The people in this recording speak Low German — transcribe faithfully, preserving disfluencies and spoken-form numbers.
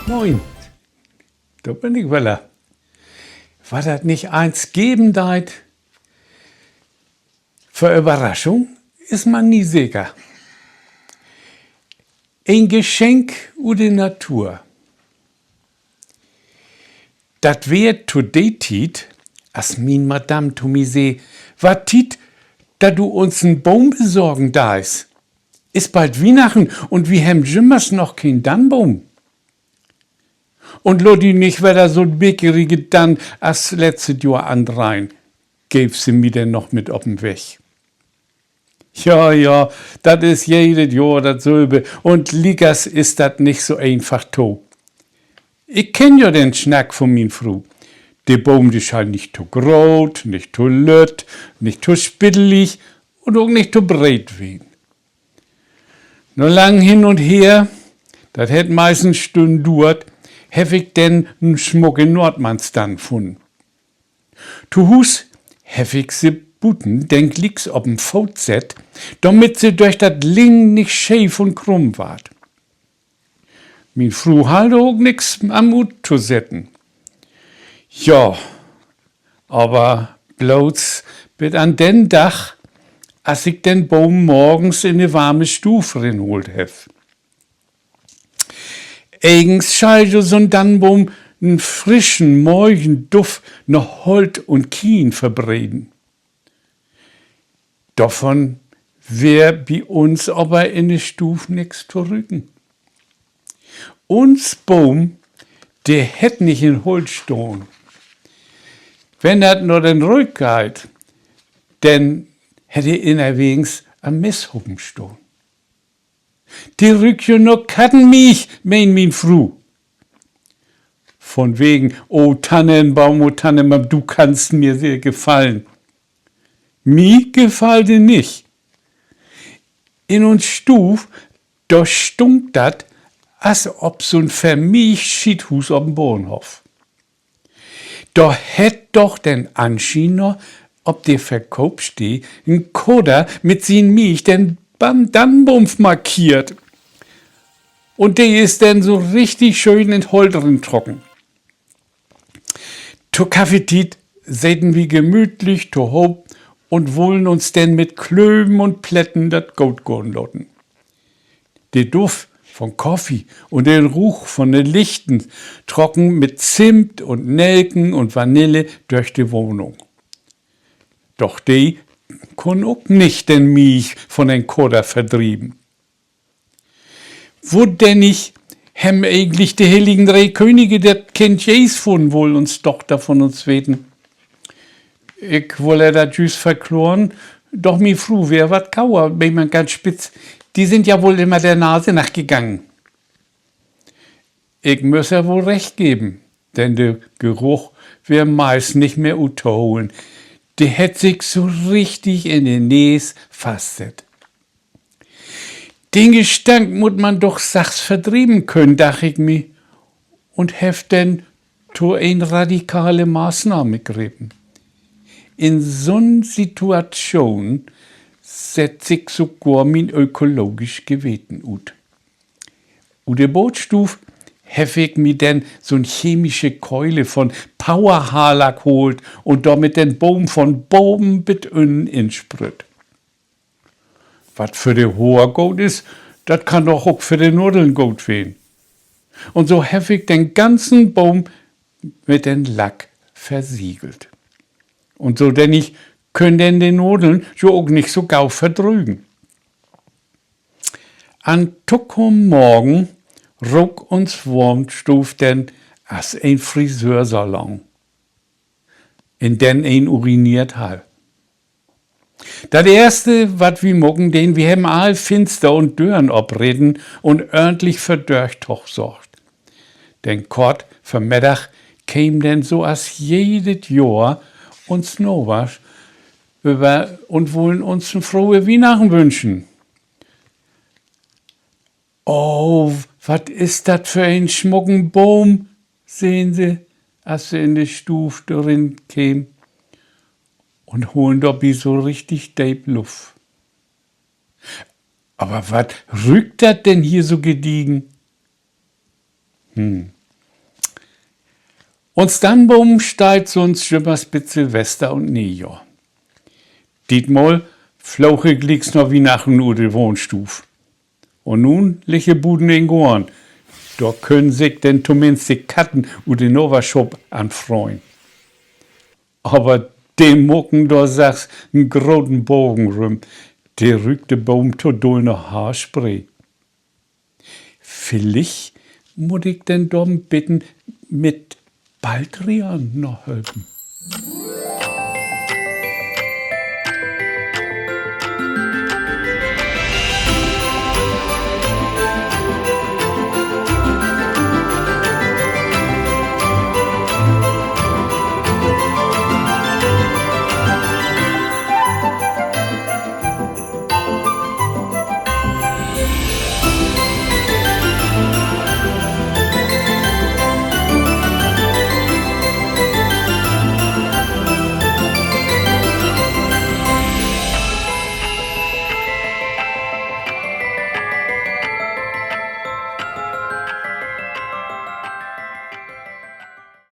Moin, dor bün ik wedder. Wat dat nich allens geven deit för Överraschung, is man nie seker. Een Geschenk ut de Natur. Dat weer to de Tiet, as mien Madam to mi sä: Wat Tiet, dat du uns en Boom besorgen deist. Is bald Wiehnachten un wi hebben jümmers noch keen Dannboom. Un laat di nich wedder so'n bickerige Dann as letztet Johr andreihen, geev se mi denn noch mit op den Weg. Ja, ja, dat is jedet Johr datsülve un liekers is dat nich so eenfach to. Ik kenn jo den Snack von mien Fru. De Boom, de schall nich to groot, nich to lütt, nich to spiddelig un ok nich to breet ween. Na lang hin un her, dat hett meist en Stünn duert, heff ik denn en smucke Noordmannsdann funnen. To Huus heff ik se buten denn glieks op en Foot sett, dormit se dörch dat Liggen nich scheev un krumm warrt. Mien Fru harr dor ok nix an uttosetten. Ja, aver bloots bit an den Dag, as ik den Boom morgens in de warme Stuuv rinhaalt heff. Egens schall jo so'n Dannboom en frischen, möigen Duft na Holt un Kien verbreden. Dorvon weer bi uns aver in de Stuuv nix to rüken. Uns Boom, de hett nich in Holt stahn. Wenn dat na den Rüük geiht, denn hett he innerwegens an Misshopen stahn. De rüükt jo na Kattenmieg, meen mien Fru. Von wegen: O Tannenbaum, o Tannenbaum, du kannst mir sehr gefallen. Mi gefall de nich. In uns Stuuv, dor stunk dat as op so'n vermeeg Schiethuus op 'n Bahnhoff. Dor hett doch den Anschien na, op de Verkoopstee en Koter mit sien Mieg den Ban-, Dannboom markeert. Un de is denn so richtig schöön in't Holt rintrocken. To Kaffeetiet seten wi gemütlich tohoop un wullen uns denn mit Klöven un Plätten dat goot gahn laten. De Duft von Koffie un den Ruuk von de Lichten trocken mit Zimt un Nelken un Vanille dörch de Wohnung. Doch de kunn ok nich den Mieg von den Koter verdrieven. Wodennig hebben egentlich de Hilligen Dree Könige dat Kind Jesus funnen, wull uns Dochter von uns weten. Ik wull ehr dat jüst verkloren, doch mien Fru weer wat gauer, meen man ganz spitz: Die sind ja wohl immer der Nase nach gegangen. Ik müss ehr woll recht geven, denn de Geruch weer meist nich mehr uttoholen. De hett sik so richtig in de Nees fastsett. Den Gestank mutt man doch sachs verdrieven könen, dach ik mi, un heff denn to en radikale Maßnahme grepen. In so'n Situatschoon sett sik sogor mien ökologisch Geweten ut. Ut de Baadstuuv heff ik mi denn so'n chemische Keule von Power Halak haalt un dormit den Boom von baven bit ünnen insprütt. Wat för de Hoor goot is, dat kann doch ok för de Nadeln goot ween. Un so heff ik den ganzen Boom mit den Lack versiegelt. Un so dennig köönt denn de Nadeln jo ok nich so gau verdrögen. An tokamen Morgen rook uns Wahnstuuv denn as en Frisörsalon, in den een urineert harr. Dat eerste, wat wi maken deen: Wi hebben all Finster un Dören opreten un örnlich för Dörchtoch sorgt. Denn kort vör Middag kemen denn so as jedet Johr uns Naversch över un wullen uns en frohe Wiehnachten wünschen. Oh, wat is dat för en smucken Boom, seen se, as se in de Stuuv dorin kemen, un holen dorbi so richtig deep Luft. Aver wat rüükt dat denn hier so gediegen? Hm. Uns Dannboom steiht sünst jümmers bit Silvester un Neejohr. Ditmal floog he glieks na Wiehnachten ut de Wahnstuuv. Un nu liggt he buten in'n Goorn. Dor köönt sik denn tominnst de Katten ut de Naverschop an freuen. Aver de maken dor sachs en groten Bagen rüm. De rüükt de Boom to dull na Haarspray. Villicht mutt ik denn dor en beten mit Baldrian na helpen.